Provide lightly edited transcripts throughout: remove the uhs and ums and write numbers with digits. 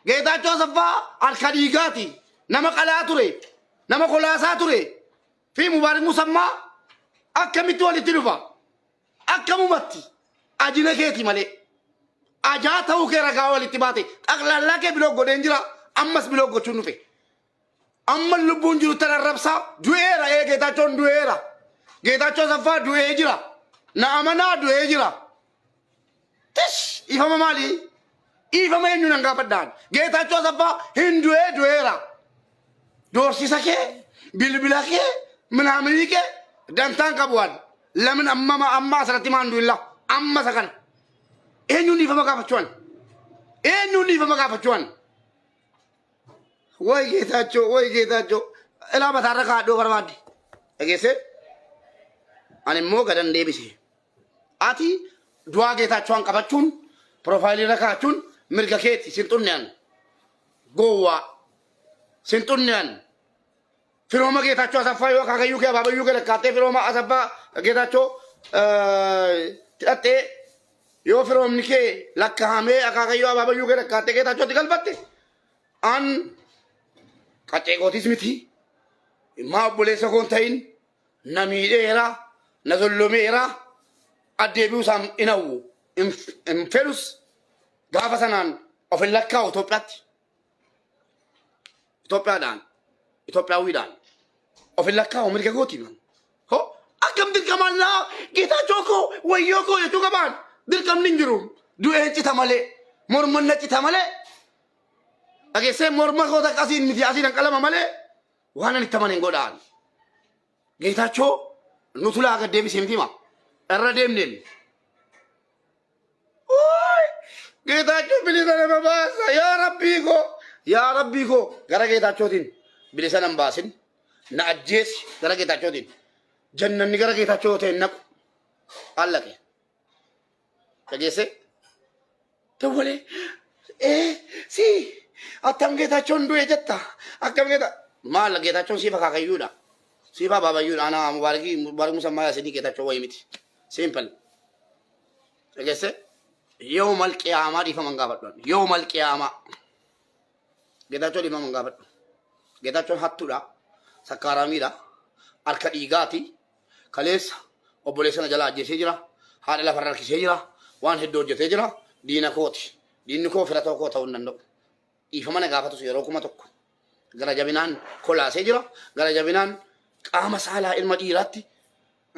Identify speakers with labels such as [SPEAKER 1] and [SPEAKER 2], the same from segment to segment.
[SPEAKER 1] Geetaachoo Asaffaa harka dhiigaati. Nama qalaa ture. Nama kolaasaa ture. Fi Mubaarik Musammaa akkamitti walitti dhufa? Akkamumatti? Ajina keeti malee. Ajaa ta'uu kee ragaa walitti baate. Xaqlaallaa kee biloo godheen jira. Ammas biloo gochuun dhufe. Amma lubbuun jiru tan arrabsaa du'eera ee Geetaachoon du'eera. Geetaachoo Asaffaa du'ee jira. Na amanaa du'ee jira. Tish dhiifama maali? Dhiifama eenyu nan gaafadhaan? Geetaachoo Asaffaa hin du'ee du'eera. Doorsisa kee, bilbila kee, minaaminii kee dantaan qabu waan. Lamin amma amma asirratti maan du'illa amma isa kana. Eenyuun dhiifama gaafachuun? Eenyuun dhiifama gaafachuun? Way Geetaachoo, way Geetaachoo. Ilaa mataarra kaadhoo barbaadde. Dhageessee? Ani immoo gadan deebise. Ati du'aa Geetaachoon qabachuun piroofaayilii irra kaa'achuun mirga keeti sin xunne an. Gowwaa. Sin xunne an. Firooma Geetaachoo Asaffaa yoo akaakayyuu kee abaabayyuu kee lakkaattee firooma Asaffaa Geetaachoo hidhattee yoo firoomni kee lakkaa'amee akaakayyuu abaabayyuu kee lakkaattee Geetaachootti galfatte an qaccee kootis miti immaa obboleessa koon ta'in na miidheera na zollomeera addeebi'uu isaan hin hawwu hin fedhus gaafa sanaan of hin lakkaa'u Itoophiyaatti. Itoophiyaadhaan Itoophiyaawwiidhaan of hin lakkaa'u mirga kooti man. Ho akkam dirqamaan laa Geetaachoo koo wayyoo koo jechuu qabaan dirqamni hin jiru du'een cita malee morman na cita malee dhageessee morma koo takka asiin miti asiin hanqalama malee waan ani itti amane hin godhaan. Geetaachoo nutu laa gad deebisee miti ma irra deemneen. Geetaachoo bilisa nama baasa yaa rabbii koo yaa rabbii koo gara Geetaachootiin bilisa nan baasin na ajjeesi gara Geetaachootiin jannanni gara Geetaachoo yoo ta'e hin naqu allaqe dhageesse dawwalee ee si attam Geetaachoon du'e jetta akkam Geeta maal Geetaachoon siif akaakayyuudha siif abaabayyuudha ana mubaarakii mubaarak musammaa yaasinii Geetaachoo wayii miti simple. Dhageesse? Yoomal qiyaamaa dhiifama hin gaafadhu. Yoomal qiyaamaa. Geetaachoo dhiifama hin gaafadhu. Geetaachoon hattuudha. Sakkaaraamiidha. Harka dhiigaati. Kaleessa obboleessa na jalaa ajjeesee jira. Haadha lafarra harkisee jira. Waan hedduu hojjetee jira. Diina kooti. Diinni koo fira koo ta'uu hin danda'u. Dhiifama na gaafatus yeroo 1000. Gara jabinaan kolaasee jira. Gara jabinaan qaama saalaa ilma dhiiraatti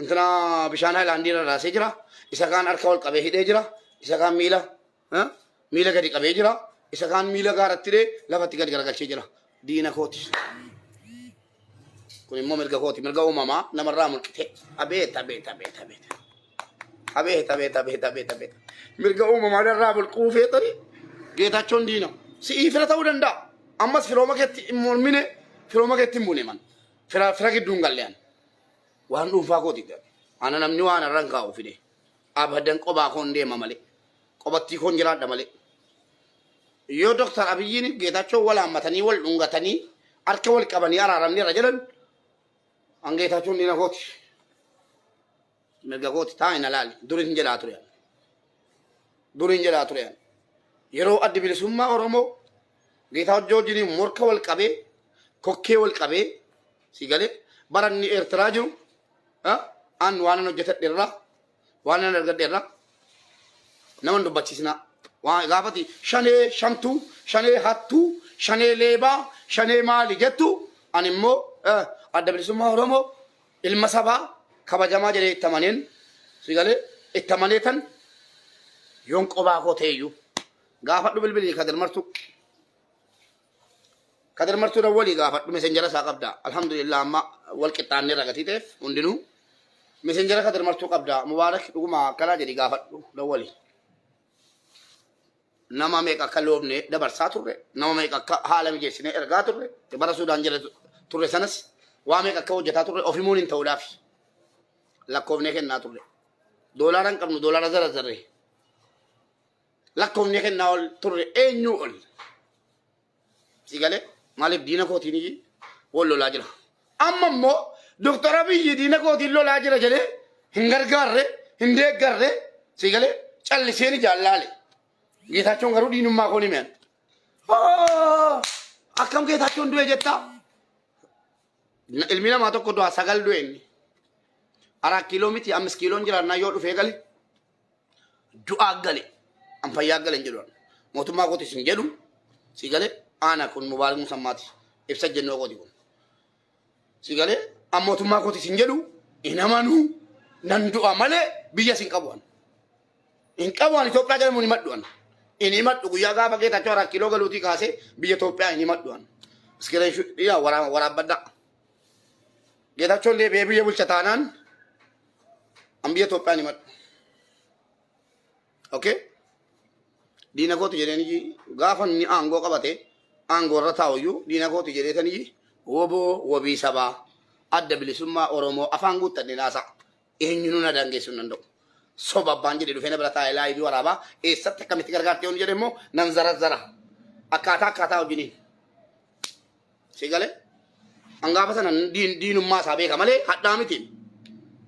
[SPEAKER 1] Intina bishaan haayilaandii irra raasee jira. Isa kaan harka ol qabee hidhee jira. Isa kaan miila miila gadi qabee jira. Isa kaan miila gaaratti hidhee lafatti gadi garagalchee jira. Diina kooti. Kun immoo mirga kooti. Mirga uumamaa namarraa mulqite. Abeet abeet abeet abeet. Abeet abeet abeet abeet abeet. Mirga uumamaa narraa mulquu feetanii Geetaachoon diina. Si'ii fira ta'uu danda'a. Ammas firooma keetti hin mormine firooma keetti hin buune man. Fira fira gidduu hin galle ani. Waan dhuunfaa kooti jedhe. Ana namni waan irra hin kaa'u fide. Abadan qobaa koon deema malee. Qobattii koon jiraadha malee. Yoo Dr. Abiyyiin Geetaachoo wal haammatanii wal dhungatanii harka wal qabanii araaramni irra jedhan an Geetaachoon diina kooti. Mirga kooti taa'e na laali. Durin hin jedhaa ture. Durin hin jedhaa ture. Yeroo addi bilisummaa Oromoo Geetaachoo wajjin morka wal qabee kokkee wal qabee Si galee bara inni Eertiraa jiru an waan an hojjetadhe irraa waan an argadhe irraa nama hin dubbachiisinaa. Waan gaafati shanee shamtuu, shanee hattuu, shanee leebaa, shanee maali jettu ani immoo adda bilisummaa Oromoo ilma sabaa kabajamaa jedhee itti amaneen si galee itti amanee tan yoon qobaa koo ta'eyyuu gaafadhu bilbilii kadir martuu. Kadir martuu dawwalii gaafadhu messenjera isaa qabda. Alhamdulillah amma wal qixxaannee ragatii ta'eef hundinuu messenjera Kadir martuu qabda. Mubaarak dhuguma akkanaa jedhi gaafadhu dawwalii. Nama meeqa akka loobne dabarsaa turre, nama meeqa akka haala mijeessinee ergaa turre, bara Suudaan jira turre sanas waa meeqa akka hojjetaa turre of himuun hin ta'uudhaaf lakkoofnee kennaa turre. Doolaara hin qabnu doolaara zarazarre. Lakkoofnee kennaa ol turre eenyuu ol. Si galee maaliif diina kootiin wal lolaa jira. Amma immoo Doktar Abiyyi diina kootiin lolaa jira jedhee hin gargaarre hin deeggarre si galee calliseen ijaan laale. Geetaachoon garuu diinummaa koo ni mi'an. Hoo! Akkam Geetaachoon du'e jettaa? Ilmi namaa tokko du'a sagal du'e inni. Araa kiiloo miti ammis kiiloon jiraannaa yoo dhufee gale du'aa gale an fayyaa gale hin jedhu. Mootummaa kootis hin jedhu si gale aana kun Mubaarak Musammaati ibsa jennoo kooti kun. Si galee an mootummaa kootis hin jedhu hin amanuu nan du'a malee biyya sin qabu an. Hin qabu an Itoophiyaa jedhamu hin himadhu an. Hin himadhu guyyaa gaafa Geetaachoo Araa Kiiloo galuutii kaasee biyya Itoophiyaa hin himadhu an. Iskireen yaa waraabbadhaa. Geetaachoon deebi'ee biyya bulcha taanaan an biyya Itoophiyaa hin himadhu. Okay? Diina kooti jedheen gaafa inni aangoo qabate aangoo irra taa'u iyyuu diina kooti jedheetanii woboo wabii sabaa adda bilisummaa Oromoo afaan guuttadhe naasa'a. Eenyunuu na daangeessuu hin danda'u. Soba abbaan jedhe dhufee na bira taa'ee laayivii waraabaa eessatti akkamitti gargaarte yoon jedhe immoo nan zarazzara. Akkaataa akkaataa wajjiniin. Si galee? An gaafa sana diinummaa isaa beeka malee hadhaa miti.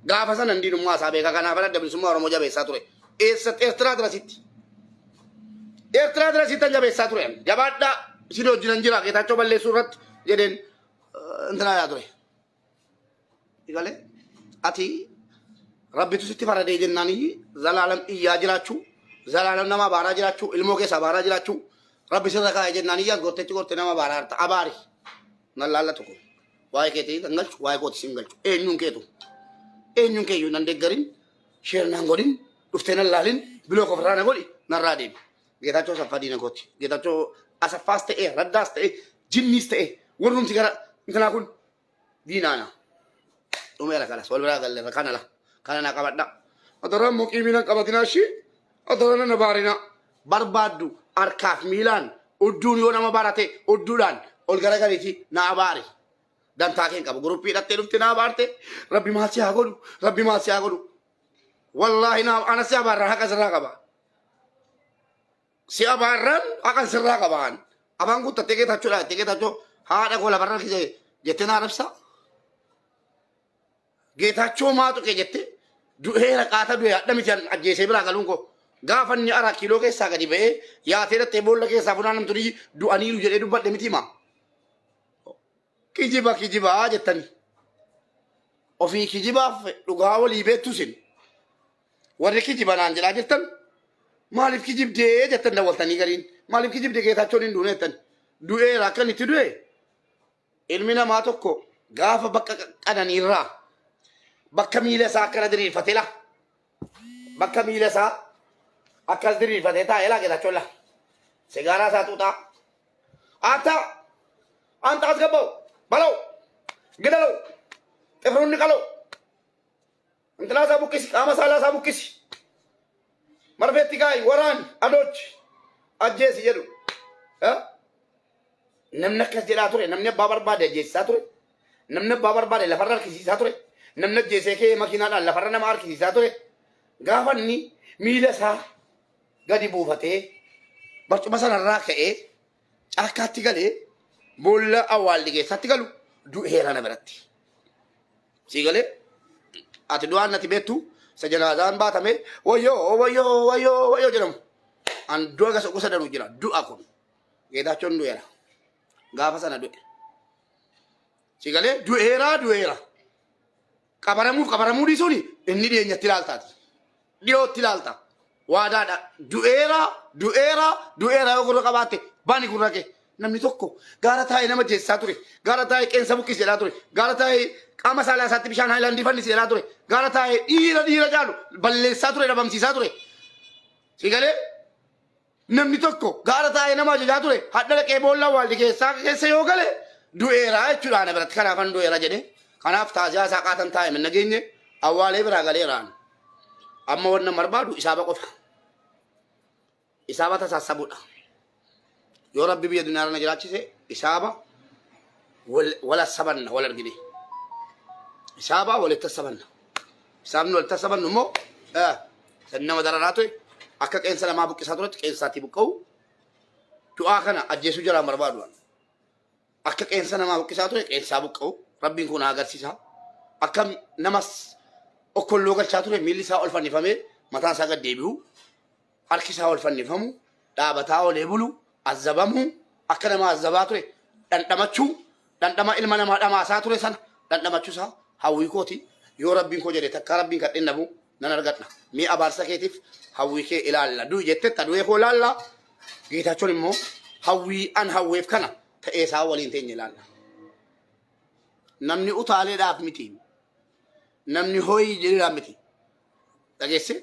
[SPEAKER 1] Gaafa sana diinummaa isaa beeka kanaaf adda bilisummaa Oromoo jabeessaa ture. Eessatti Eertiraa dirasitti. Eertiraa dirasitti an jabeessaa ture. Jabaadhaa isin wajjinan jira Geetaachoo balleessuu irratti jedheen intinaa yaa ture. Galee ati rabbitu sitti faradee jennaan zalaalam iyyaa jiraachuu zalaalam nama abaaraa jiraachuu ilmoo keessa abaaraa jiraachuu rabbi sirra kaa'e jennaan iyyaa gorteetti gorte nama abaaraa jirta abaari nan laallatu kun waa'ee keetii kan galchu waa'ee kooti sin galchu eenyuun keetu eenyuun keeyyuu nan deeggarin sheer naan godhin dhuftee nan laalin biloo kofirraa na godhi narraa deemi Geetaachoo Asaffaa diina kooti Geetaachoo Asaffaas ta'e Raddaas ta'e jinniis ta'e warrumti gara intalaa kun diinaana. Dhumeera kanas wal biraa galleerra kana la kana na qabadha. Adaraa immoo qiimii nan qabatinaa ishii adaraa nan abaarinaa. Barbaaddu harkaaf miilaan udduun yoo nama barate udduudhaan ol garagaliiti na abaari. Dantaa kee hin qabu. Guruppii hidhattee dhufte na abaarte rabbi maal si haa godhu rabbi maal si haa godhu. Wallaahi na ana si abaarraa haqa sirraa qaba. Si abaarraan haqan sirraa qabaan. Afaan guuttattee Geetaachoodha jettee Geetaachoo haadha koo lafarra harkise jettee na arrabsaa. Geetaachoo maa tuqe jettee du'eera qaata du'e hadha miti an ajjeesee biraa galuun koo. Gaafa inni araa kiiloo keessaa gadi ba'ee yaatee dhattee boolla keessaa funaanamtu ni du'aniiru jedhee dubbadhe miti maa. Kijiba kijibaa jettanii. Ofii kijibaaf dhugaa walii beektu isin. Warri kijiba naan jedhaa jirtan maaliif kijibdee jettan dawwaltanii gariin maaliif kijibde Geetaachoon hin duune jettan du'eera akka inni itti du'e ilmi namaa tokko gaafa bakka qananiirraa bakka miila isaa akkana diriirfatee la bakka miila isaa akkas diriirfatee taa'ee laa Geetaachoon la sigaaraa isaa xuuxaa Ata anta asgabaw balaw gidalaw xifruun niqalaw Intalaa isaa buqqisi, qaama saalaa isaa buqqisi. Marfeetti kaa'i, waraani, adoochi, ajjeesi jedhu. Eh? Namni akkas jedhaa ture, namni abbaa barbaade ajjeesisaa ture, namni abbaa barbaade lafarra harkisiisaa ture, namni ajjeesee ka'ee makiinaadhaan lafarra nama harkisiisaa ture. Gaafa inni miila isaa gadi buufatee barcuma sanarraa ka'ee caakkaatti galee boolla awwaalli keessatti galu du'eera na biratti. Sii galee ati du'aan nati beektu isa janaazaan baatame wayyoo wayyoo wayyoo wayyoo jedhamu. An du'a gosa gosa danuu jira du'a kun Geetaachoon du'eera gaafa sana du'e. Sii galee du'eera du'eera. Qabaramuuf qabaramuu dhiisuun inni dhiyeenyatti ilaaltaati. Dhiyootti ilaalta. Waadaadha. Du'eera, du'eera, du'eera yoo gurra qabaatte bani gurra kee. Namni tokko gaara taa'ee nama jeessaa ture. Gaara taa'ee qeensa buqqisi jedhaa ture. Gaara taa'ee qaama saalaa isaatti bishaan haayilaandii fannisi jedhaa ture. Gaara taa'ee dhiira dhiira caalu balleessaa ture dhabamsiisaa ture. Si galee namni tokko gaara taa'ee nama ajajaa ture hadha dhaqee boolla waaldi keessaa keessa yoo gale du'eera jechuudha ana biratti kanaafan du'eera jedhe kanaaf taaziyaa isaa qaatan taa'e min nageenye awwaalee biraa galeeraan amma wannan barbaadu isaaba qofa isaaba tasaassabuudha yoo rabbi biyya duniyaa irra na jiraachise isaaba wal assabanna wal argine isaaba walitti assabanna Isaabni walitti assabannu immoo san nama dararaa ture akka qeensa namaa buqqisaa turetti qeensaatii buqqa'u du'aa kana ajjeesuu jalaan barbaadu. Akka qeensa namaa buqqisaa ture qeensaa buqqa'u rabbiin kun haa agarsiisa. Akka namas okkolloo galchaa ture miilli isaa ol fannifamee mataan isaa gad deebi'u harki isaa ol fannifamu dhaabataa olee bulu azzabamu akka nama azzabaa ture dhandhamachuu dhandhama ilma namaa dhamaasaa ture sana dhandhamachuu isaa hawwii kooti. Yoo Rabbiin koo jedhe takkaa Rabbiin kadheen dhabuu nan argadha. Mee abaarsa keetiif hawwii kee ilaalla. Du'i jettetta du'ee koo ilaalla. Geetaachoon immoo hawwii an hawweef kana ta'ee isaa waliin teenye ilaalla. Namni utaaleedhaaf miti. Namni hooyii jedheedhaaf miti. Dhageesse?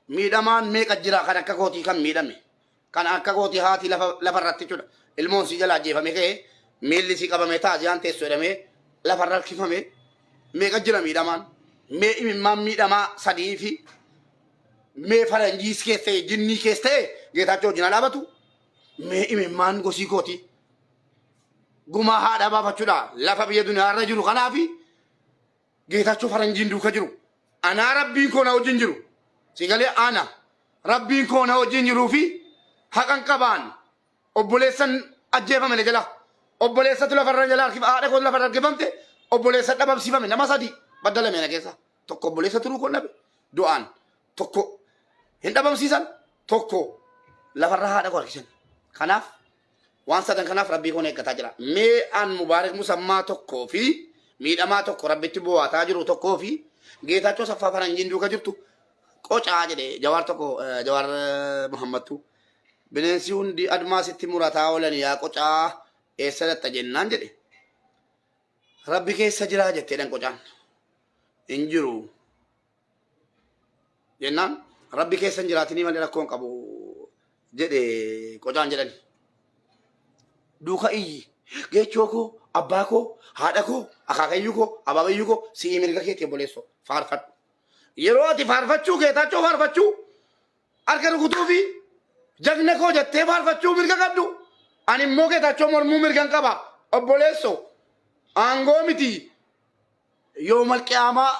[SPEAKER 1] Miidhamaan meeqa jira kan akka kootii kan miidhame. Kan akka kootii haati lafa lafa irratti jechuudha. Ilmoon sii jala ajjeefame ka'ee miilli sii qabame taaziyaan teessu jedhamee lafa irra harkifame meeqa jira miidhamaan. Mee imimmaan miidhamaa sadii fi mee faranjiis keessa ta'e jinnii keessa ta'e Geetaachoo wajjin haa dhaabatu. Mee imimmaan gosii kootii gumaa haadha baafachuudha lafa biyya duniyaa irra jiru kanaafi Geetaachoo faranjiin duuka jiru. Anaa Rabbiin koo na wajjin jiru. Si galee ana Rabbiin koo na wajjin jiruu fi haqan qabaan obboleessan ajjeefame na jala. Obboleessatu lafarra jala harkif haadha koo lafarra harkifamte obboleessa dhabamsiifame nama sadi baddalame na keessa. Tokko obboleessa turuu koo dhabe du'aan tokko hin dhabamsiisan tokko lafarra haadha koo harkisan. Kanaaf Waan sadan kanaaf Rabbii koon eeggataa jira. Mee an Mubaarik Musammaa tokkoo fi miidhamaa tokko Rabbitti boo'ataa jiru tokkoo fi Geetaachoo Saffaa Faranjiin duuka jirtu qocaa jedhe Jawaar tokko Jawaar Muhammadtu. Bineensi hundi admaasitti murataa oolan yaa qocaa eessa dhatta jennaan jedhe. Rabbi keessa jiraa jetteedhan qocaan. Hin jiru. Jennaan Rabbi keessa hin jiraatinii malee rakkoo hin qabu jedhe qocaan jedhani. Duuka iyyi geechoo koo abbaa koo haadha koo akaakayyuu koo abaabayyuu koo si'ii mirga keetii obboleessoo faarfadhu. Yeroo ati faarfachuu geetaachoo faarfachuu harka rukutuu fi jagna koo jettee faarfachuu mirga qabdu. Ani immoo geetaachoo mormuu mirgan qaba obboleessoo aangoo miti Yoomal qiyaamaa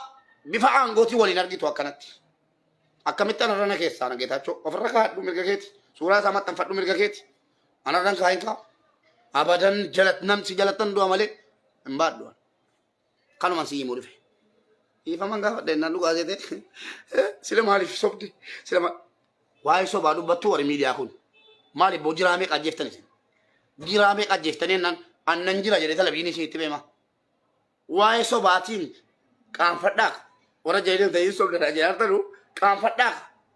[SPEAKER 1] bifa aangootiin waliin argitu akkanatti. Akkamitti anarra na keessaa na Geetaachoo ofirra kaa'adhu mirga keeti. Suuraa isaa maxxanfadhu mirga keeti. Anarra hin kaayin kaa. Abadan jalat namsi jalattan du'a malee hin baadhu. Kanuman si himuu dhufe. Dhiifaman gaafadha jennaan dhugaa seete. Sila maaliif sobde? Sila maal? Waa'ee sobaa dubbattuu warri miidiyaa kun. Maaliif boo jiraa meeqa ajjeeftan isin? Jiraa meeqa ajjeeftanii jennaan annan jira jedhee talabiin isin itti beema. Waa'ee sobaatiin qaanfadhaa warra jedhan ta'in sobdadha jedhan qaanfadhaa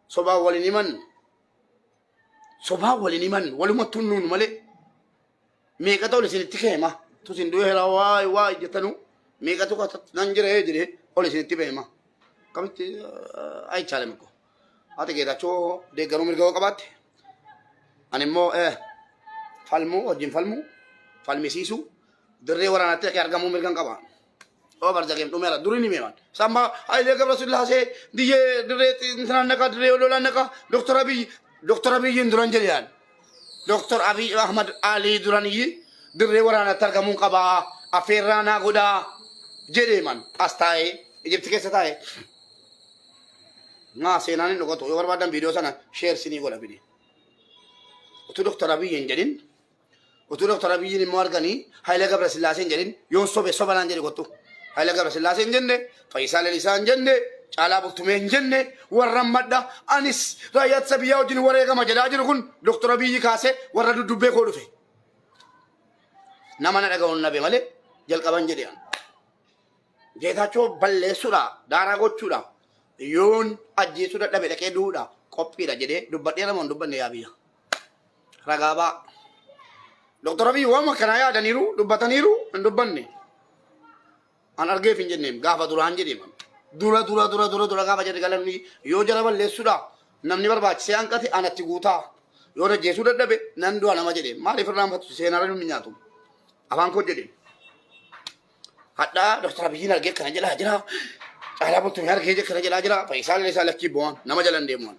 [SPEAKER 1] sobaan waliin himan sobaan waliin himan walumattuu nuun malee meeqa ta'u isinitti keema tusin du'e hera waay waay jettanu meeqatu nan jira jedhee ol isinitti beema kamitti ayichaalem ko ati Geetaachoo deeggaruu mirga yoo qabaatte ani immoo falmuu wajjin falmuu falmisiisuu dirree waraanaatti dhaqee argamuu mirgan qaba. Over the game dhumeera durii ni meeman. Samma Hayilee Gabrasillaasee diyyee dirree intinaan naqa dirree lolaan naqa Doktor Abiy Doktor Abiyyiin duran jedhe yaani. Doktor Abiy Ahmad Alii duran iyyi dirree waraanaatti argamuu qaba affeerraa naa godhaa jedhee man as taa'ee Ijipti keessa taa'ee. Naa seenaan hin dhugatu yoo barbaadan viidiyoo sana sheer sinii godha fide. Utuu Doktor Abiy hin jedhin Utuu Dr. Abiyyiin immoo arganii Haayila Gabrasillaasee hin jedhin yoon sobe soba naan jedhe kottu. Haayila Gabrasillaasee hin jenne, Fayyisaa Lelisaa hin jenne, Caalaa Bultumee hin jenne, warra madda anis raayyaa ittisa biyyaa wajjin wareegama jedhaa jiru kun Dr. Abiyyi kaasee warra duddubbee koo dhufe. Nama na dhaga'uun nabe malee jalqaban jedhe an. Geetaachoo balleessuudha, daaraa gochuudha, yoon ajjeesuu dadhabe dhaqee du'uudha, qophiidha jedhee dubbadheera moo hin dubbanne yaa biyya. Ragaa baa. Doktor Abiy waan akkanaa yaadaniiru, dubbataniiru, hin dubbanne. An argeef hin jenneem gaafa duraan jedheem. Dura dura dura dura dura gaafa jedhe galanni yoo jara balleessuudha namni barbaachisee hanqate anatti guutaa. Yoo ajjeesuu dadhabe nan du'a nama jedhe maaliif irraanfatu seenaa namni nyaatu. Afaan koo jedhe. Hadhaa Dr. Abiyyiin argee akkana jedhaa jira. Caalaa Bultumee argee akkana jedhaa jira. Fayyisaan Lalisaa lakkii bu'aan nama jala hin deemuun.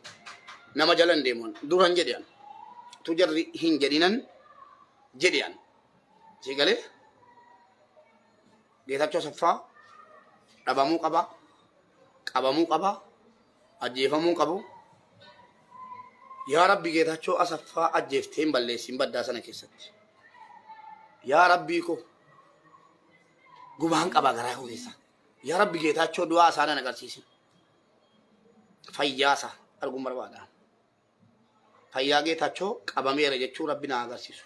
[SPEAKER 1] Nama jala hin deemuun. Duran jedhe an. Tu jarri hin jedhinan jedhe an. Si galee Geetachoo Asaffaa dhabamuu qaba. Qabamuu qaba. Ajjeefamuu qabu. Yaa Rabbi Geetachoo Asaffaa ajjeeftee hin balleessin baddaa sana keessatti. Yaa Rabbii koo gubaan qaba garaa koo keessa. Yaa Rabbi Geetaachoo du'aa isaa nan agarsiisin. Fayyaa isaa arguun barbaada. Fayyaa Geetaachoo qabameera jechuu Rabbi na agarsiisu.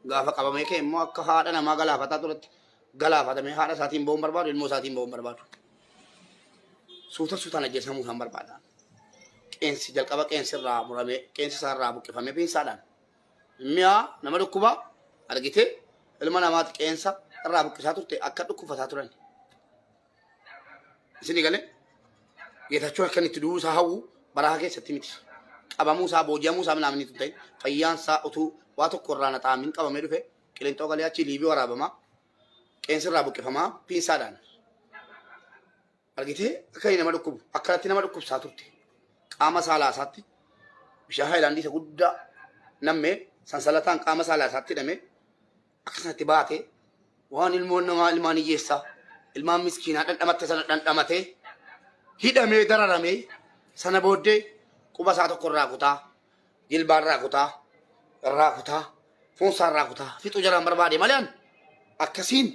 [SPEAKER 1] Gaafa qabamee ka'e immoo akka haadha namaa galaafataa turetti galaafatamee haadha isaatiin ba'uun barbaadu, ilmoo isaatiin ba'uun barbaadu. Suuta suutaan ajjeesamuu isaan barbaada. Qeensi jalqaba qeensi irraa muramee qeensi isaa irraa buqqifamee piinsaadhaan. Mi'a nama dhukkuba argitee ilma namaati qeensa irraa buqqisaa turte akka dhukkufataa turan. Isinii galee Geetaachoo akka inni itti du'uu isaa hawwu baraha keessatti miti. Qabamuu isaa booji'amuu isaa minaamin hin ta'in fayyaan isaa utuu waa tokko irraa naxaamin qabamee dhufe qilinxoo galee achii liibii waraabamaa qeensi irraa buqqifamaa piinsaadhaan. Argitee akka inni nama dhukkubu akkanatti nama dhukkubsaa turte. Qaama saalaa isaatti bishaan haayilaandii isa guddaa nammee sansalataan qaama saalaa isaatti hidhamee akka sanatti baate waan ilmoon namaa ilmaan hiyyeessaa ilmaan miskiinaa dhandhamatte sana dhandhamatee hidhamee dararamee sana booddee quba isaa tokko irraa kutaa jilbaa irraa kutaa irraa kutaa foonsaa irraa kutaa fixuu jalaan barbaade malee an akkasiin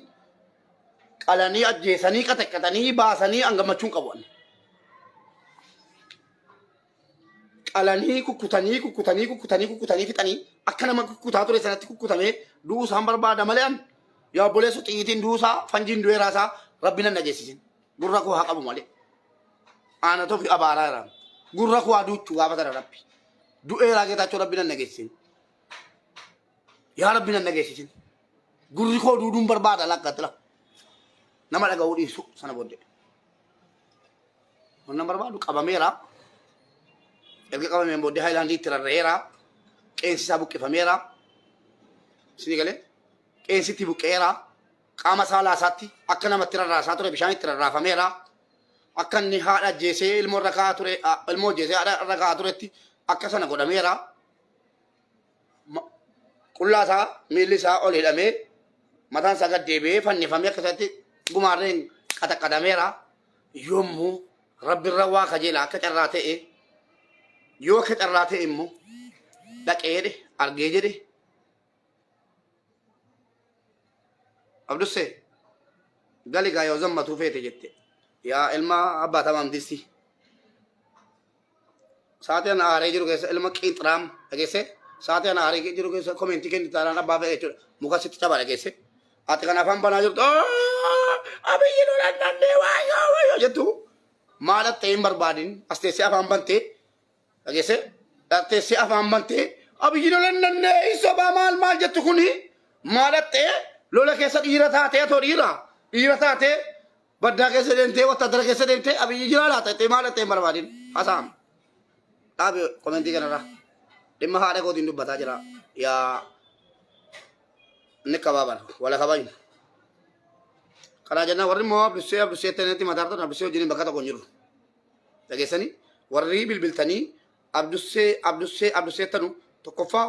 [SPEAKER 1] qalanii ajjeesanii qaxaqqaxanii baasanii an gammachuun qabu an. Qalanii kukkutanii kukkutanii kukkutanii kukkutanii fixanii akka nama kukkutaa ture sanatti kukkutamee du'uu isaan barbaada malee an yaa obboleessu xiyyitiin du'uusaa fanjiin du'eeraa isaa rabbi nan dhageessisin gurra koo haa qabu malee aana tofi abaaraa jira gurra koo haa duuchu gaafa sana rabbi du'eeraa geetaachoo rabbi nan dhageessisin yaa rabbi nan dhageessisin gurri koo duuduun barbaada lakkatila nama dhaga'uu dhiisu sana booddee. Wannan barbaadu qabameera. Erga qabameen booddee haayilaandii itti rarra'eera. Qeensi isaa buqqifameera. Isinii galee qeensi itti buqqeera. Qaama saalaa isaatti akka namatti rarraasaa ture bishaan itti rarraafameera. Akka inni haadha ajjeesee ilmoo irra kaa'aa ture ilmoo ajjeesee haadha irra kaa'aa turetti akka sana godhameera. Qullaa isaa miilli isaa ol hidhamee mataan isaa gad deebi'ee fannifamee akkasatti gumaarreen qaxaqqadameera. Yommuu rabbirra waa kajeela akka carraa ta'e yoo akka carraa ta'e immoo dhaqee jedhe argee jedhe Abdussee gali gaa yoo zammatuu feete jette yaa ilma abbaa tamaam disti. Sa'aatii ana aaree jiru keessa ilma qiinxiraam dhageesse. Sa'aatii ana aaree jiru keessa komentii kenni taanaan abbaa fedhe jechuudha. Muka sitti caba dhageesse. Ati kan afaan banaa jirtu abiyyi lolan nannee waayoo waayoo jettu maal akka hin barbaadin as teessee afaan bantee dhageesse. Teessee afaan bantee abiyyi lolan nannee hin sobaa maal maal jettu kuni maal akka lola keessa dhiira taatee atoo dhiira dhiira taatee Baddaa keessa deemtee wattaadara keessa deemtee abiyyi jiraa laata jettee maal jettee hin barbaadin hasaam. Dhaabi komentii kanarra dhimma haadha kootiin dubbataa jira yaa inni kabaaban wala kabajnu. Kanaa jennaan warri immoo abdussee abdussee jettanii mataa jirtan abdussee wajjin bakka tokko hin jirru. Dhageessanii warri bilbiltanii abdussee abdussee abdussee jettanu tokkoffaa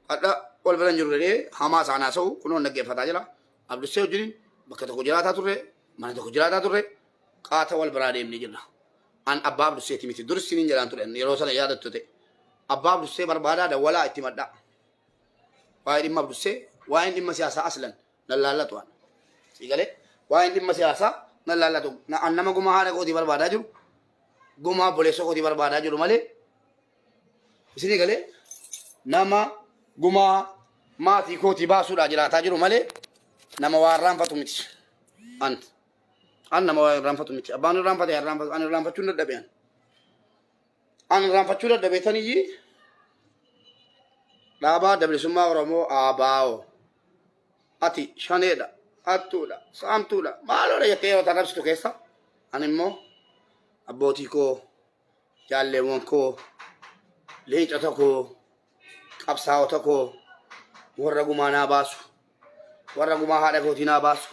[SPEAKER 1] hadha wal bira hin jiru jedhee hamaa isaan haasa'u kunoon dhaggeeffataa jira. Abdussee wajjin bakka tokko jiraataa turre, mana tokko jiraataa turre, qaata wal biraa deemnee jirra. An abbaa Abdusseeti miti. Duris siniin jedhaan ture yeroo sana yaadattu ta'e. Abbaa Abdussee barbaadaa dawwalaa itti madhaa. Waa'ee dhimma Abdussee, waa'een dhimma siyaasaa aslan nan laallatu an. Sii galee waa'een dhimma siyaasaa nan laallatu. An nama gumaa haadha kootii barbaadaa jiru, gumaa obboleessa kootii barbaadaa jiru malee Isinii galee nama gumaa maatii kootii baasuudhaa jiraataa jiru malee nama waa irraanfatu miti. An an nama waa irraanfatu miti. Abbaan irraanfate haa irraanfatu. An irraanfachuu hin dadhabe an. An irraanfachuu dadhabe taniyyii dhaabaa adda bilisummaa Oromoo ABO. Ati shaneedha, hattuudha, saamtuudha, maaloodha jettee yeroo tarrabsitu keessa ani immoo abbootii koo jaalleewwan koo, leencota koo, qabsaa'ota koo, warra gumaa naa baasu, warra gumaa haadha kootii naa baasu,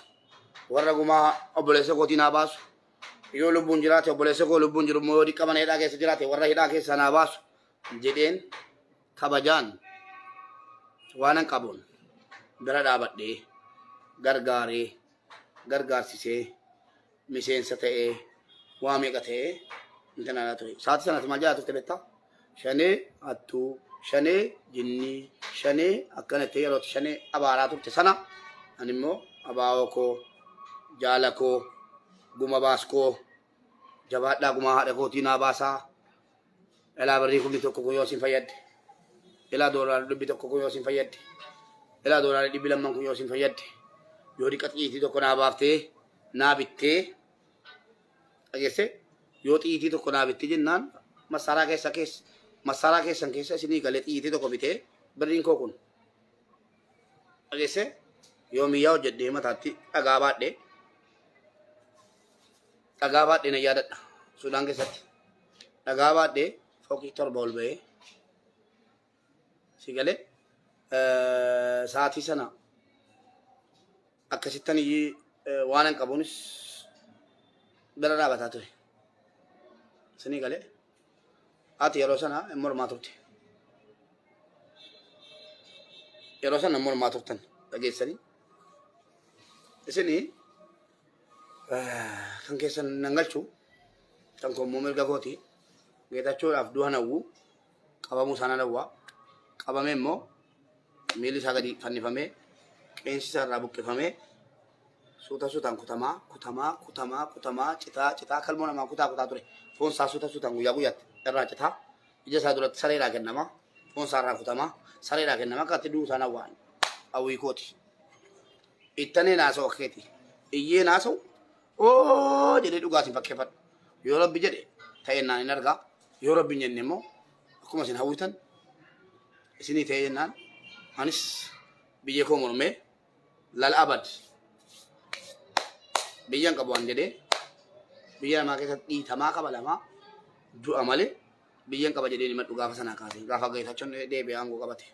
[SPEAKER 1] warra gumaa obboleessa kootii naa baasu, yoo lubbuun jiraate obboleessa koo lubbuun jiru immoo yoo diqqa mana hidhaa keessa jiraate warra hidhaa keessaa naa baasu jedheen kabajaan waanan qabuun bira dhaabadhee gargaaree gargaarsisee miseensa ta'ee waa meeqa ta'ee intan alaa ture. Sa'aatii sanatti maal jedhaa turte beektaa? Shanee hattuu, shanee jinnii, shanee akkana itti yerootti shanee abaaraa turte sana ani immoo abaa'oo koo, jaala koo, guma baas koo, jabaadhaa gumaa haadha kootii naa baasaa. Ilaa birrii kumni tokko kun yoo isin fayyadde. Ilaa doolaarri dhibbi tokko kun yoo isin fayyadde. Ilaa doolaarri dhibbi lamman kun yoo isin fayyadde yoo diqa xiyiitii tokko naa baaftee naa bittee dhageesse yoo xiyiitii tokko naa bittee jennaan massaaraa keessa keessa massaaraa keessan keessa isinii galee xiyiitii tokko bitee birriin koo kun dhageesse yoo miyyaa hojjedhee mataatti dhagaa baadhee dhagaa baadhee na yaadadha Sudaan keessatti dhagaa baadhee fooqii torba ol ba'ee Si galee sa'aatii sana akkasittan waan hin qabuunis bira dhaabataa ture. Isinii galee ati yeroo sana hin mormaa turte. Yeroo sana hin mormaa turtan dhageessanii. Isinii kan keessan nan galchu kan koo immoo mirga kooti. Geetachoodhaaf du'a nawwu. Qabamuu isaa nan hawwa. Qabamee immoo miilli isaa gadi fannifamee qeensi isaa irraa buqqifamee suuta suutaan kutamaa kutamaa kutamaa kutamaa citaa citaa kalmoo namaa kutaa kutaa ture. Foon isaa suuta suutaan guyyaa guyyaatti irraa citaa ija isaa duratti sareedhaa kennama. Foon isaa irraa kutamaa sareedhaa kennama akka itti du'uu isaa nan hawwa. Hawwii kooti. Ittanee naasa'u akkeeti. Iyyee naasa'u oo jedhee dhugaa isin fakkeeffadhu. Yoo rabbi jedhe ta'ennaan hin argaa. Yoo rabbi hin jenne immoo akkuma isin hawwitan isinii ta'ee jennaan anis biyya koo mormee lal abad biyyan qabu an jedhee biyya namaa keessatti dhiitamaa kabalamaa du'a malee biyyan qaba jedhee himadhu gaafa sanaa kaasee gaafa geetachoon deebi'ee aangoo qabate.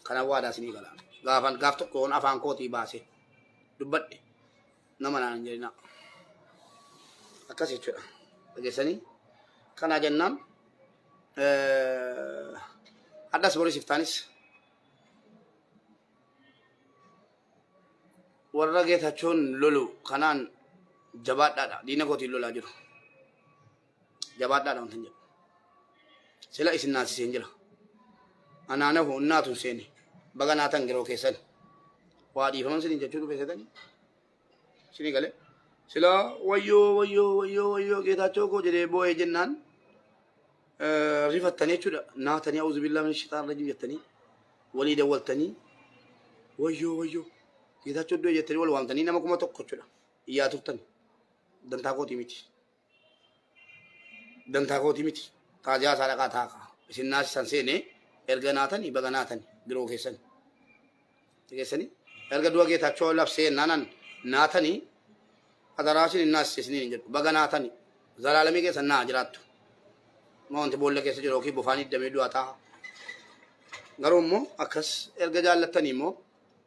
[SPEAKER 1] Kana waadaa isinii gala. Gaafan gaaf tokko yoon afaan kootii baase dubbadhe nama naan hin jedhinaa. Akkas jechuudha. Dhageessanii? Kana jennaan hadhas boris iftaanis warra Geetachoon lolu kanaan jabaadhaadha. Diina kootiin lolaa jiru. Jabaadhaadha wantan jedhu. Sila isin naasiseen jira. Anaa nahu innaatu hin seene. Baga naatan giroo keessan. Waa dhiifaman sinin jechuu dhufe setanii. Isinii galee. Sila wayyoo wayyoo wayyoo wayyoo Geetaachoo koo jedhee boo'ee jennaan rifattanii jechuudha. Naatanii auzu billaa min shitaan rajim jettanii walii dawwaltanii wayyoo wayyoo Geetaachoo du'e jettanii wal waamtanii nama 1000 jechuudha. Iyyaa turtan. Dantaa kootii miti. Dantaa kootii miti. Taaziyaa isaa dhaqaa taakaa. Isin naasisan seenee erga naatanii baga naatanii biroo keessan. Dhageessanii? Erga du'a Geetaachoo labsee naanan naatanii adaraa isin hin naasise isiniin hin jedhu. Baga naatanii zalaalamii keessa naa jiraattu. Ma wanti boolla keessa jiru yookiin bofaan hiddamee du'a ta'a. Garuu immoo akkas erga jaallattanii immoo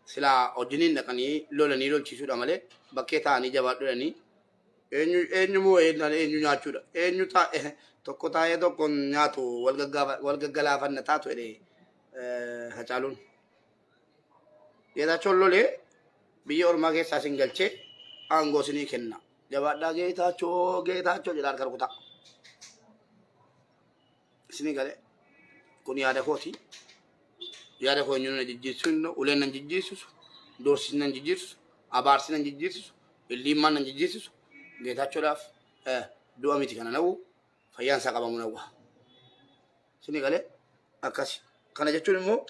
[SPEAKER 1] silaa wajjiniin dhaqanii lolanii lolchiisuudha malee bakkee taa'anii jabaadhu jedhanii eenyu eenyu moo eenyu nyaachuudha. Eenyu taa'e tokko taa'ee tokko nyaatu wal gaggalaafanna taatu jedhee Hacaaluun. Geetaachoon lolee biyya ormaa keessaa isin galchee aangoo isinii kenna. Jabaadhaa Geetaachoo Geetaachoo jedhaa harka rukutaa. Isinii galee kun yaada kooti. Yaada koo eenyuun na jijjiirsisu hin danda'u. Uleen nan jijjiirsisu, doorsisni nan jijjiirsisu, abaarsi nan jijjiirsisu, illiimmaan nan jijjiirsisu. Geetaachoodhaaf du'a miti kana na'u fayyaan isaa qabamuu nawwa. Isinii galee akkasi. Kana jechuun immoo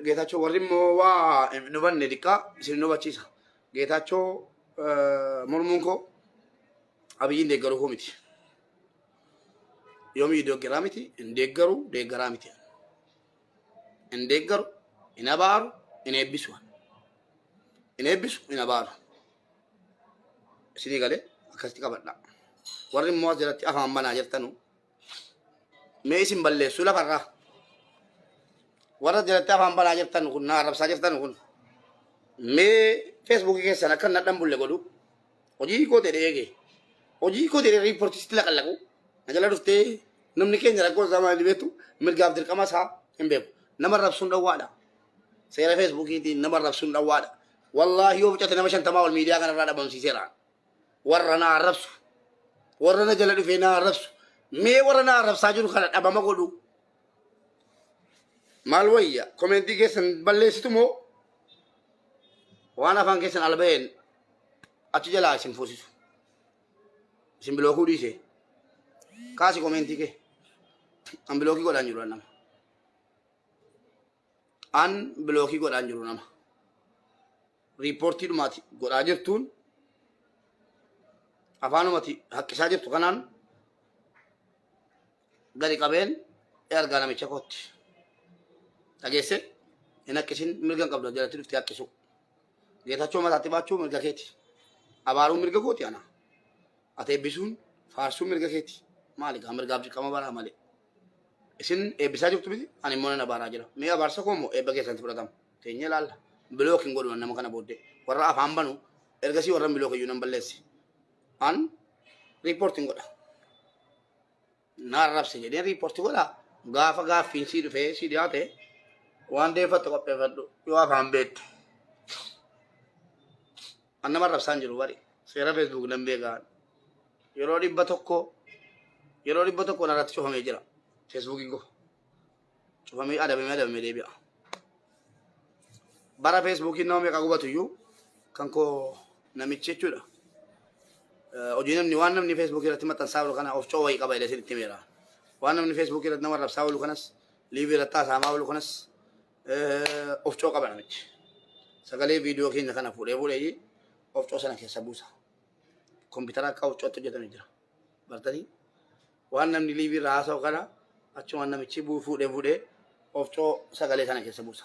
[SPEAKER 1] Geetaachoo warri immoo waa hin hubanne diqqaa isin hin hubachiisa. Geetaachoo mormuun koo Abiyyiin deeggaruu koo miti. Yoomii deeggaraa miti, hin deeggaru, deeggaraa miti. Hin deeggaru, hin abaaru, hin eebbisu. Hin eebbisu, hin abaaru. Isinii galee akkasitti qabadha. Warri immoo as jalatti afaan banaa jirtanu Mee isin balleessuu lafarraa. Warra jalatti afaan banaa jirtan kun na arrabsaa jirtan kun mee feesbuukii keessan akka nadhan bulle godhu hojii koo ta'e eege hojii koo ta'e riippoortiitti laqallaqu na jala dhuftee namni keenya rakkoo isaa maal beektu mirgaaf dirqama isaa hin beeku nama arrabsuun dhowwaadha seera feesbuukiitiin nama arrabsuun dhowwaadha wallaahi yoo mucate nama 50 ol miidiyaa kanarraa dhabamsiiseera warra na arrabsu warra na jala dhufee na arrabsu mee warra na arrabsaa jiru kana dhabama godhu maal wayya komentii keessan balleessitu moo waan afaan keessan alba'een achi jalaa isin fuusisu isin bilookuu dhiise kaasi komentii kee an bilookii godhaan jiru nama. An bilookii godhaan jiru nama. Riippoortii dhumaati godhaa jirtuun afaanumati haqqisaa jirtu kanaan gadi qabeen ergaa namicha kootti. Dhageesse hin haqqisin mirga hin qabdu jalatti dhuftee haqqisu. Geetachoo mataatti baachuu mirga keeti. Abaaruun mirga kooti ana. Ati eebbisuun faarsuun mirga keeti. Maali gaa mirgaaf dirqama baraa malee. Isin eebbisaa jirtu miti ani immoo nan abaaraa jira. Mee abaarsa koo immoo eebba keessanti fudhatama. Teenyee ilaalla. Bilook hin godhu nama kana booddee. Warra afaan banu ergasii warra bilook iyyuu nan balleesse. An riippoortiin godha. Na arrabse jedhee riippoortii godha. Gaafa gaaffiin sii dhufee sii dhiyaate waan deeffattu qopheeffadhu yoo afaan beektu. An nama arrabsaan jiru bari. Seera Facebook nan beekaa. Yeroo 100 yeroo 100 narratti cufamee jira. Facebookiin koo. Cufamee adabamee adabamee deebi'a. Bara Facebookiin nama meeqa gubatu iyyuu kan koo namichi jechuudha. Hojii namni waan namni Facebookii irratti maxxansaa oolu kana of coo wayii qaba jedhee isinitti himeera. Waan namni Facebookii irratti nama arrabsaa oolu kanas liivii irratti haasa'amaa oolu kanas ofcoo qaba namichi. Sagalee viidiyoo keenya kana fuudhee fuudhee ofcoo sana keessa buusa. Kompiitara akka ofcootti hojjetame jira. Bartanii waan namni liivii irraa haasa'u kana achumaan namichi fuudhee fuudhee ofcoo sagalee sana keessa buusa.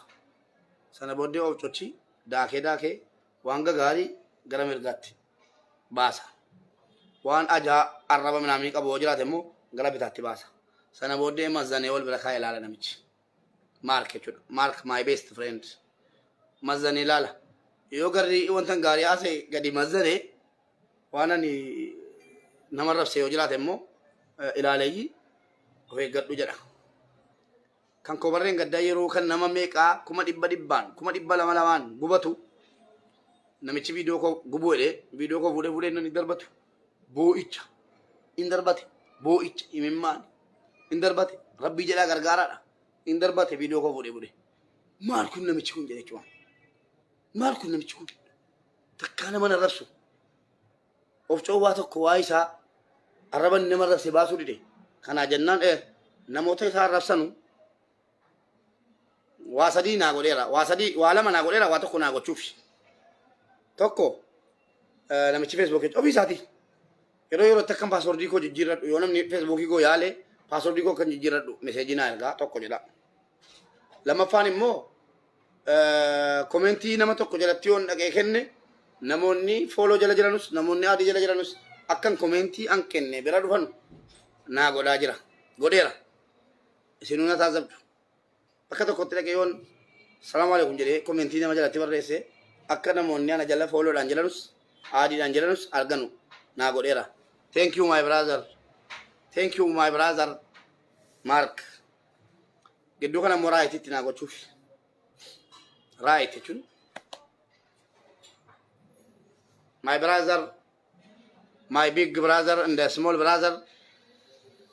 [SPEAKER 1] Sana booddee ofcochi daakee daakee waan gagaarii gara mirgaatti baasa. Waan ajaa arraba minaamii qabu yoo jiraate immoo gara bitaatti baasa. Sana booddee mazzanee wal bira kaa'ee ilaala namichi. Mark jechuudha. Mark my best friend. Mazzane ilaala. Yoo garri wanta gaarii haasa'e gadi mazzane waan ani nama rabse yoo jiraate immoo ilaaleeyyi of eeggadhu jedha. Kan koo barreen gaddaa yeroo kan nama meeqaa kuma dhibba dhibbaan kuma dhibba lama lamaan gubatu namichi viidiyoo koo gubuu jedhee viidiyoo koo fuudhee fuudhee inni darbatu boo'icha in darbate boo'icha imimmaan in darbate rabbii jedhaa gargaaraadha in darbate viidiyoo koo fuudhee fuudhee maal kun namichi kun jedhe jechuudha maal kun namichi kun takkaa nama na rabsu of coowwaa tokko waa isaa arraba inni nama rabse baasuu dide kanaa jennaan namoota isaa arrabsanu waa sadii naa godheera waa sadii waa lama naa godheera waa tokko naa gochuufi tokko namichi feesbuukii ofii isaatii yeroo yerootti akkan paaswordii koo jijjiirradhu yoo namni feesbuukii koo yaale paaswordii koo kan jijjiirradhu meseejii naa ergaa tokko jedha lammaffaan immoo komentii nama tokko jalatti yoon dhaqee kenne namoonni fooloo jala jiranus namoonni adii jala jiranus akkan komentii an kenne bira dhufanu naa godhaa jira godheera. Isinuu na taazabdu. Bakka tokkotti dhaqee yoon salaamu alaikum jedhee komentii nama jalatti barreesse akka namoonni ana jala fooloodhaan jiranus aadiidhaan jiranus arganu naa godheera. Thank you my brother. Thank you my brother Mark. Gidduu kana immoo raayitiitti naa gochuuf. Raayit jechuun my brother my big brother and the small brother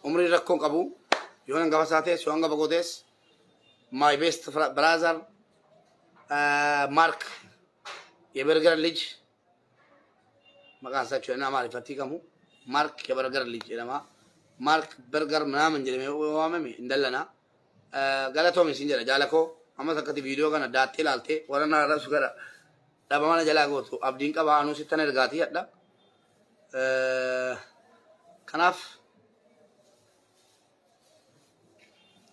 [SPEAKER 1] umrii rakkoon qabu yoo hangafa isaa ta'es yoo hangafa koo ta'es my best brother Mark የበርገር ልጅ maqaan isaa jechuudha amaariffatti hiikamu Mark የበርገር ልጅ jedhama Mark በርገር ምናምን jedhamee waamame hin dallanaa galatoomi sin jedha jaala koo ammas akkati viidiyoo kana daattee ilaaltee warra na arrabsu kana dhabama na jalaa gootu abdiin qaba anuu sittan ergaatii hadha. Kanaaf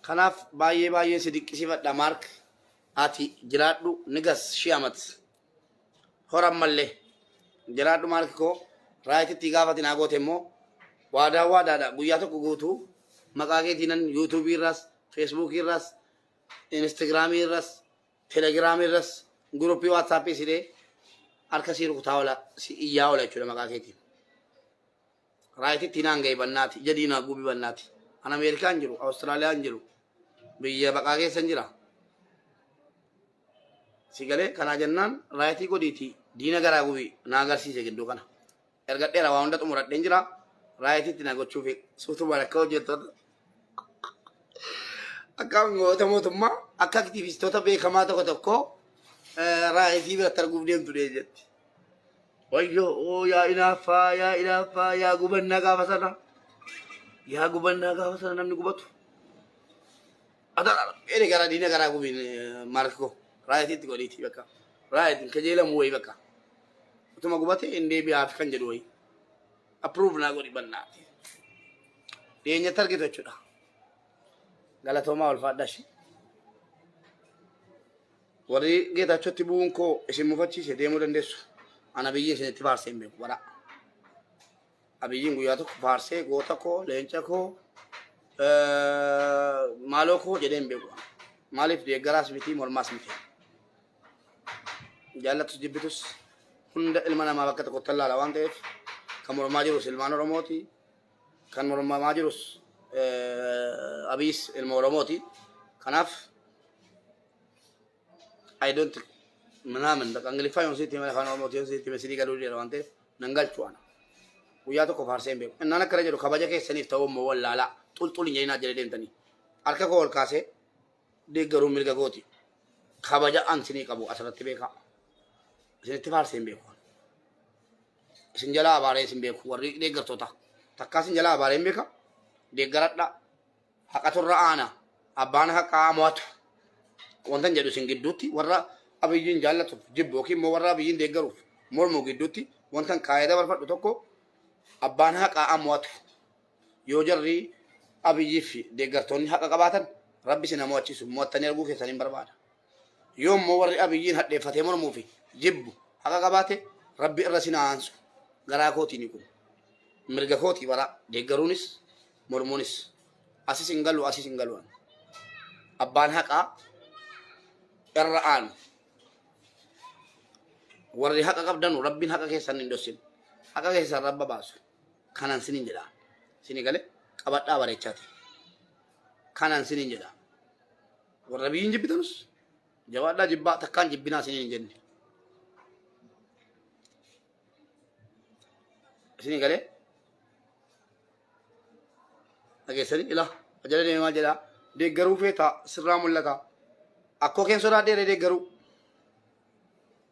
[SPEAKER 1] kanaaf baay'ee baay'ee si dinqisiifadha Maark ati jiraadhu nigas shii amat horan mallee jiraadhu Maark koo raayititti gaafati naa goote immoo waadaa waadaadha guyyaa tokko guutuu maqaa keetiinan yuutuubii irraas feesbuukii irraas instagiraamii irraas Telegiraamii irras guruppii waatsaappii sidhee harka sii rukutaa oola si iyyaa oola jechuudha maqaa keetiin. Raayititti naan ga'e bannaati ija diinaa guubii bannaati. An Ameerikaan jiru Awustiraaliyaan jiru biyya baqaa keessan jira. Si galee kanaa jennaan raayitii godhiiti diina garaa gubii na agarsiise gidduu kana. Ergadheera waa hunda xumuradheen jira. Raayitiitti na gochuuf suutumaan akka hojjettoota akka aangawoota mootummaa akka aktiivistoota beekamaa tokko tokko raayitii biratti arguuf deemtu dhee jetti. Wayyoo oo yaa inaaffaa yaa inaaffaa yaa gubannaa gaafa sana yaa gubannaa gaafa sana namni gubatu. Adara ere gara diina garaa gubiin maarkoo raayitiitti godhiiti bakka raayitiin kajeelamu wayii bakka utuma gubate hin deebi'aaf kan jedhu wayii approve naa godhi bannaati. Dhiyeenyatti argitu jechuudha. Galatoomaa ulfaadhaa ishee. Warri Geetaachotti bu'uun koo isin mufachiise deemuu dandeessu. Ana biyyi isinitti faarsee hin beeku bara. Abiyyiin guyyaa tokko faarsee goota koo, leenca koo, maaloo koo jedhee hin beeku. Maaliif deeggaraas miti mormaas miti. Jaallatus jibbitus hunda ilma namaa bakka tokkotti allaala waan ta'eef kan mormaa jirus ilmaan Oromooti. Kan mormamaa jirus Abiyyiis ilma Oromooti. Kanaaf I don't ምናምን በቃ እንግሊፋ yoon sitti hime afaan Oromooti yoon sitti hime sidii galuu dheera waan ta'eef nan galchu ana. Guyyaa tokko faarsee hin beeku. Innaan akkana jedhu kabaja keessaniif ta'uu immoo wallaalaa xulxul hin jedhinaa jedhee deemtanii. Harka koo ol kaasee deeggaruun mirga kooti. Kabaja an sinii qabu asirratti beekaa. Isinitti faarsee hin beeku. Isin jalaa abaaree isin beeku warri deeggartoota. Takkaa isin jalaa abaaree hin beeka. Deeggaradhaa. Haqatu irra aana. Abbaan haqaa mo'atu. Wantan jedhu isin gidduutti warra Abiyyiin jaallatuuf jibbu yookiin immoo warra Abiyyiin deeggaruuf mormu gidduutti wantan kaayee dabarfadhu tokko abbaan haqaa mo'atu. Yoo jarri Abiyyii fi deeggartoonni haqa qabaatan Rabbi isin haa mo'achiisu mo'attanii arguu keessan hin barbaada. Yoo immoo warri Abiyyiin hadheeffatee mormuu fi jibbu haqa qabaate Rabbi irra isin haa aansu. Garaa kootiin kun. Mirga kootii bara deeggaruunis mormuunis asis hin galu asis hin galu. Abbaan haqaa irra aanu. Warri haqa qabdanu Rabbiin haqa keessan hin dhossin. Haqa keessan Rabba baasu. Kanan sinin jedha. Sini gale qabadhaa bareechaati. Kanan sinin jedha. Warra biyyiin jibbitanus jabaadhaa jibbaa takkaan jibbinaa sinin hin jenne. Isinii galee dhageessanii ilaa ajala deemee maal jedhaa deeggaruu feetaa sirraa mul'ata. Akkoo keen sodaadheere deeggaruu.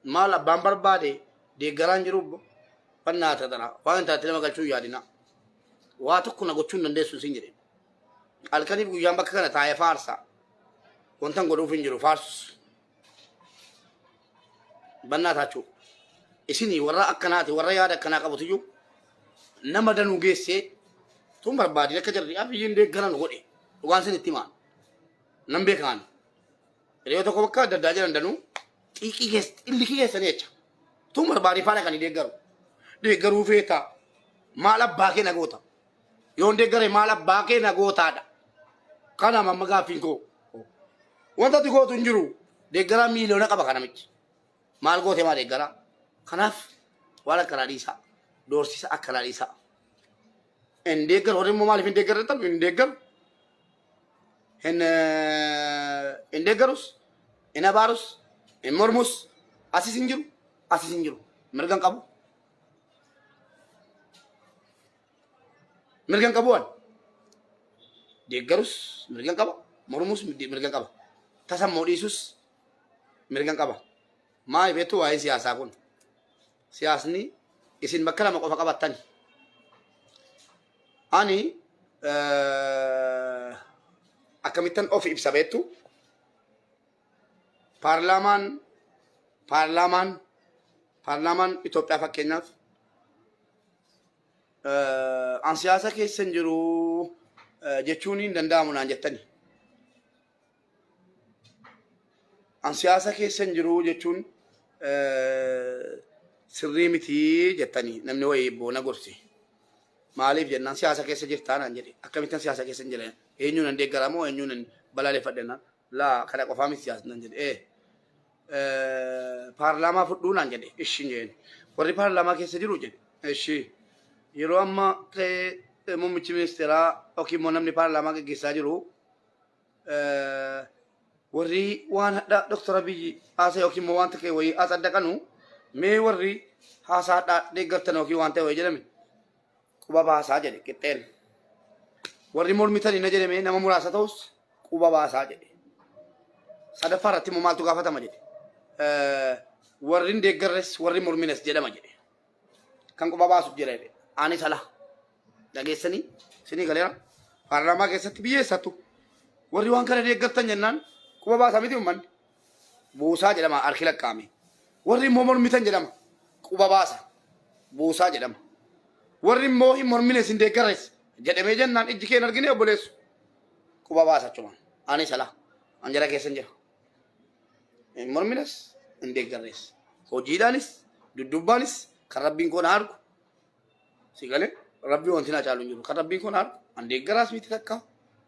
[SPEAKER 1] Maal abbaan barbaade deeggaraan jiru fannaa taatana waan hin taate nama galchuu hin yaadina. Waa tokko na gochuu hin dandeessu isin jedhe. Halkaniif guyyaan bakka kana taa'ee faarsa. Wantan godhuuf hin jiru faarsus. Bannaa taachuu. Isinii warra akkanaati warra yaada akkanaa qabutiyyuu nama danuu geessee tun barbaadin akka jarri Abiyyiin deeggaran godhe dhugaan sin itti himaan nan beekaan. Hiriyoota tokko bakka adda addaa jiran danuu xiiqii keessa illikii keessanii jecha tun barbaadee faana kan deeggaru. Deeggaruu feetaa maal abbaa kee na goota. Yoon deeggare maal abbaa kee na gootaadha. Kana amma gaaffiin koo. Wanta ati gootu hin jiru. Deeggaraa miiliyoona qaba kana miti. Maal goote maa deeggaraa? Kanaaf waan akkanaa dhiisaa. Doorsisa akkanaa dhiisaa. Hin deeggaru warri immoo maaliif hin deeggarre jettan hin deeggaru. Hin hin deeggarus, hin abaarus, hin mormus, asis hin jiru, asis hin jiru. Mirga hin qabu. Mirga hin qabu waan. Deeggarus mirga hin qaba, mormus mirga hin qaba. Tasa immoo dhiisus mirga hin qaba. Maali beektu waa'een siyaasaa kun? Siyaasni isin bakka lama qofa qabattani. Ani akkamittan of ibsa beektu? Paarlaamaan paarlaamaan paarlaamaan Itoophiyaa fakkeenyaaf an siyaasa keessa hin jiru jechuun hin danda'amu naan jettani. An siyaasa keessa hin jiru jechuun sirrii miti jettani namni wayii boona gorse. Maaliif jennaan siyaasa keessa jirtaa naan jedhe. Akkamittan siyaasa keessa hin jira? Eenyuun nan deeggara moo eenyuun nan balaaleffadhe jennaan. Laa kana qofaa miti siyaasni naan jedhe. Ee paarlaamaa fudhuu naan jedhe. Ishi jeen. Warri paarlaamaa keessa jiru jedhe. Ishi yeroo amma ta'e muummichi ministeeraa yookiin immoo namni paarlaamaa gaggeessaa jiru warri waan hadha Dr. Abiyyi haasa yookiin immoo waan ta'e wayii haasa mee warri haasaa hadhaa deeggartan yookiin waan ta'e wayii jedhame quba baasaa jedhe qixxeen. Warri mormitan hin jedhame nama muraasa ta'us quba baasaa jedhe. Sadaffaa irratti immoo maaltu gaafatama jedhe. Warri hin deeggarres warri mormines jedhama jedhe. Kan quba baasuuf jira jedhe. Anis ala. Dhageessanii isinii galeera. Paarlaamaa keessatti biyya eessattu. Warri waan kana deeggartan jennaan quba baasaa miti uummanni. Buusaa jedhama harki lakkaa'ame. Warri immoo mormitan jedhama quba baasa. Buusaa jedhama. Warri immoo hin mormine isin deeggarres jedhamee jennaan ijji kee hin argine obboleessu. Quba baasa achumaan. Ani salaa. An jara keessan jira. Hin mormines hin deeggarres. Hojiidhaanis duddubbaanis kan rabbiin koo na argu Si galee rabbii wanti na caalu hin jiru. Kan rabbiin kun argu an deeggaraas miti takka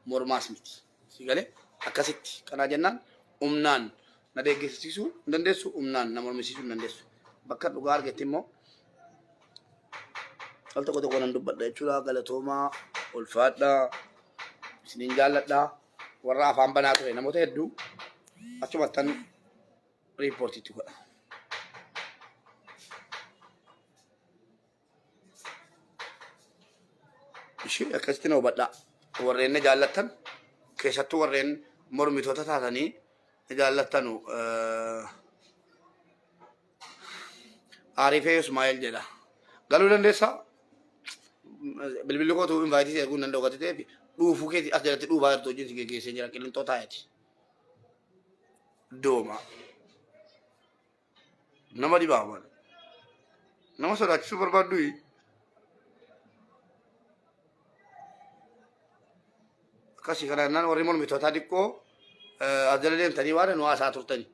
[SPEAKER 1] mormaas miti. Si galee akkasitti kanaa jennaan humnaan na deeggarsiisuu hin dandeessu humnaan na mormisiisuu hin dandeessu. Bakka dhugaa argetti immoo al tokko tokko nan dubbadha jechuudha. Galatoomaa ulfaadhaa isiniin jaalladhaa warra afaan banaa ture namoota hedduu achumattan riippoortiitti godha. Ishee akkasitti na hubadhaa. Warreen na jaallattan keessattuu warreen mormitoota taatanii na jaallattanu Aarifee Ismaa'eel jedha. Galuu dandeessaa? Bilbilli kootu invaayitii si erguu hin danda'u gati ta'eef dhuufuu keeti as jalatti dhuufaa jirtu wajjin si geggeessee jira qillinxoo taa'eeti. Dooma. Nama dhibaa maal? Nama sodaachisuu barbaaddu? Akkasii kana jennaan warri mormitootaa xiqqoo as jala deemtanii waan nu haasaa turtani.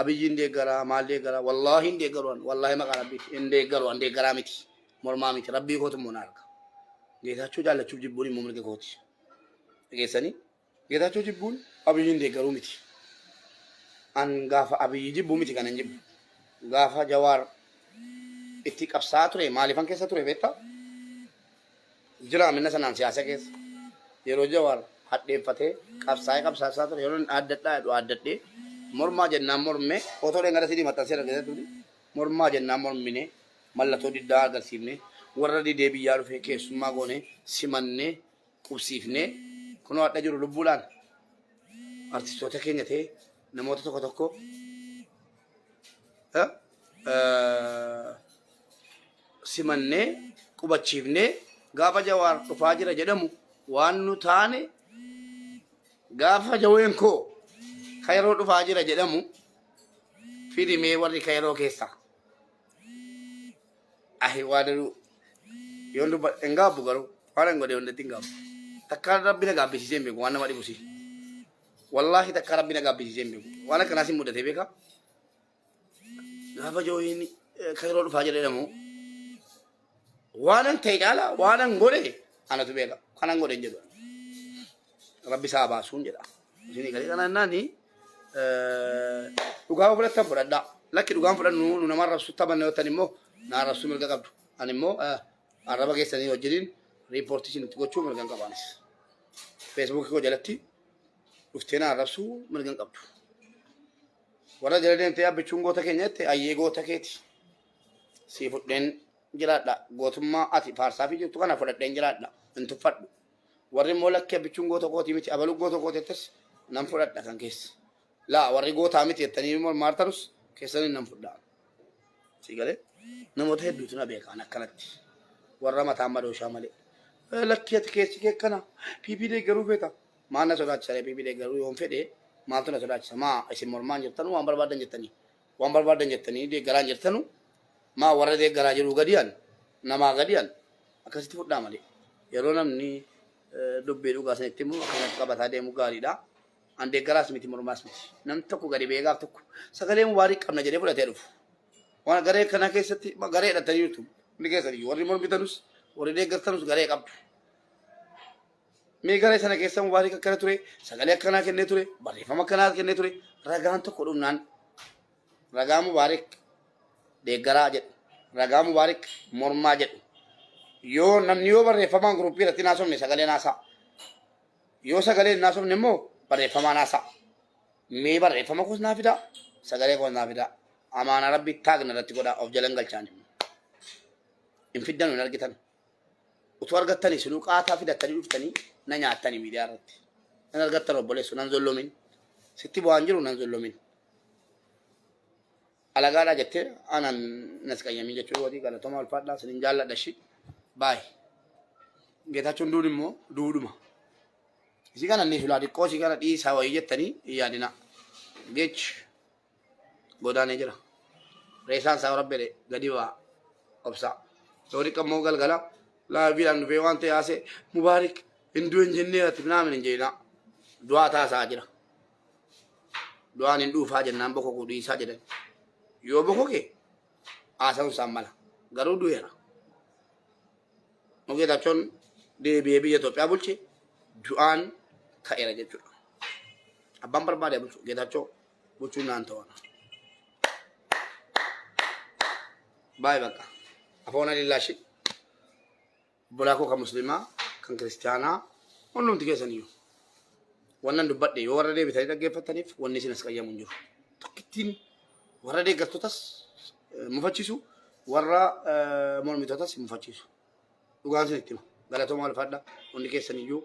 [SPEAKER 1] Abiyyiin deeggaraa maal deeggaraa wallaahi hin deeggaru an wallaahi maqaa rabbiiti hin deeggaru an deeggaraa miti mormaa miti rabbii kootu immoo na arga. Geetaachoo jaallachuuf jibbuun immoo mirga kooti. Dhageessanii? Geetaachoo jibbuun Abiyyiin deeggaruu miti. An gaafa Abiyyi jibbu miti kanan jibbu. Gaafa Jawaar itti qabsaa'aa ture maaliifan keessa ture beektaa? Jira minna sanaan siyaasa keessa. Yeroo Jawaar hadheeffatee qabsaa'ee qabsaasaa ture yeroo inni dhaaddadhaa jedhu dhaaddadhee mormaa jennaan mormee otoo dhengada sidii maxxansee argatee ture mormaa jennaan mormine mallattoo diddaa agarsiifne warra didee biyyaa dhufee keessummaa goone simannee qubsiifnee kunoo hadha jiru lubbuudhaan artistoota keenya ta'ee namoota tokko tokko simannee qubachiifnee gaafa Jawaar dhufaa jira jedhamu waan nu taane gaafa jaween koo kayroo dhufaa jira jedhamu fidimee warri kayroo keessaa Ahi waa daruu yoon dubbadhe hin gaabbu garuu waan hin godhe hundatti hin gaabbu. Takkaa rabbi na gaabbisiisee hin beeku waan nama dhibu si. Wallaahi takkaa rabbi na gaabbisiisee hin beeku. Waan akkanaa si mudate beekaa. Gaafa jooyin kayroo dhufaa jira jedhamu waanan ta'e caala waanan godhe anatu beeka. Kanan godhe hin jedhu. Rabbi isaa baasuun jedha. Isinii galee kana jennaani dhugaa yoo fudhattan fudhadhaa. Lakki dhugaan fudhannu nu nama arrabsu taphanne yoo ta'an immoo na arrabsuu mirga qabdu. Ani immoo arraba keessanii wajjiniin riippoortii isinitti gochuu mirga hin qabaanis. Feesbuukii koo jalatti dhuftee na arrabsuu mirga hin qabdu. Warra jala deemtee abbichuun goota keenya jette ayyee goota keeti. Sii fudheen jiraadha. Gootummaa ati faarsaa fi jirtu kana fudhadheen jiraadha. Hin tuffadhu. Warri immoo lakki abbichuun goota kootii miti abaluu goota kooti jettas nan fudhadha kan keessa. Laa warri gootaa miti jettanii mormaartanus keessaniin nan fudhaa. Si galee namoota hedduutu na beekaan akkanatti. Warra mataan madooshaa malee. Lakki ati keessi kee akkana PP deeggaruu feeta. Maal na sodaachisa PP deeggaruu yoon fedhe maaltu na sodaachisa maa isin mormaan jirtanu waan barbaadan jettanii. Waan barbaadan jettanii deeggaraan jirtanu maa warra deeggaraa jiruu gadi an namaa gadi an akkasitti fudhaa malee. Yeroo namni dubbii dhugaa sanitti immoo akkanatti qabataa deemu gaariidha. An deeggaraas miti mormaas miti. Namni tokko gadi ba'ee gaaf tokko sagalee mubaarik qabna jedhee fudhatee dhufu. Waan garee kana keessatti garee hidhatanii jirtu. Hundi keessan iyyuu warri mormitanus warri deeggartanus garee qabdu. Mee garee sana keessa mubaarik akkana ture, sagalee akkanaa kennee ture, barreeffama akkanaa kennee ture, ragaan tokko dhumnaan ragaa mubaarik deeggaraa jedhu, ragaa mubaarik mormaa jedhu. Yoo namni yoo barreeffamaan guruppii irratti naasofne sagalee naasaa. Yoo sagalee hin naasofne immoo barreeffamaan haasaa. Mee barreeffama koos naa fidaa, sagalee koos naa fidaa. Amaanaa rabbii taagna irratti godhaa of jalan galchaan. Hin fiddan hin argitan. Utuu argattanii sinuu qaataa fidattanii dhuftanii na nyaattanii miidiyaa irratti. Nan argattan obboleessu nan zollomin. Sitti bu'aan jiru nan zollomin. Alagaadhaa jettee anaan nas qayyamin jechuu kooti galatoomaa ulfaadhaa sinin jaalladha shi. Baay. Geetaachoon duun immoo duudhuma. Isii kana inni sulaa xiqqoo isii kana dhiisaa wayii jettanii hin yaadinaa. Geech godaanee jira. Reesaan isaa rabbi jedhe gadi ba'a obsaa. Yoo xiqqa immoo galgala laaviidhaan dhufee waan ta'e haasee mubaarik hin du'e hin jennee ati naamin hin jedhinaa. Du'aa taasaa jira. Du'aan hin dhuufaa jennaan bokokuu dhiisaa jedhan. Yoo bokoke haasa'uun isaan mala. Garuu du'eera. Geetaachoon deebi'ee biyya Itoophiyaa bulche du'aan ka'eera jechuudha. Abbaan barbaade bulchu Geetaachoo bulchuun naan ta'u. Baay'ee bakka. Afoona lillaashi. Obbolaa koo kan musliimaa kan kiristiyaanaa hundumti keessaniyyuu. Wannan dubbadhe yoo warra deebitanii dhaggeeffattaniif wanni isin as qayyamu hin jiru. Tokkittiin warra deeggartootas mufachiisu warra mormitootas hin mufachiisu. Dhugaan isin itti hima. Galatooma ulfaadha. Hundi keessaniyyuu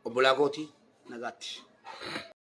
[SPEAKER 1] obbolaa kootii nagaatti.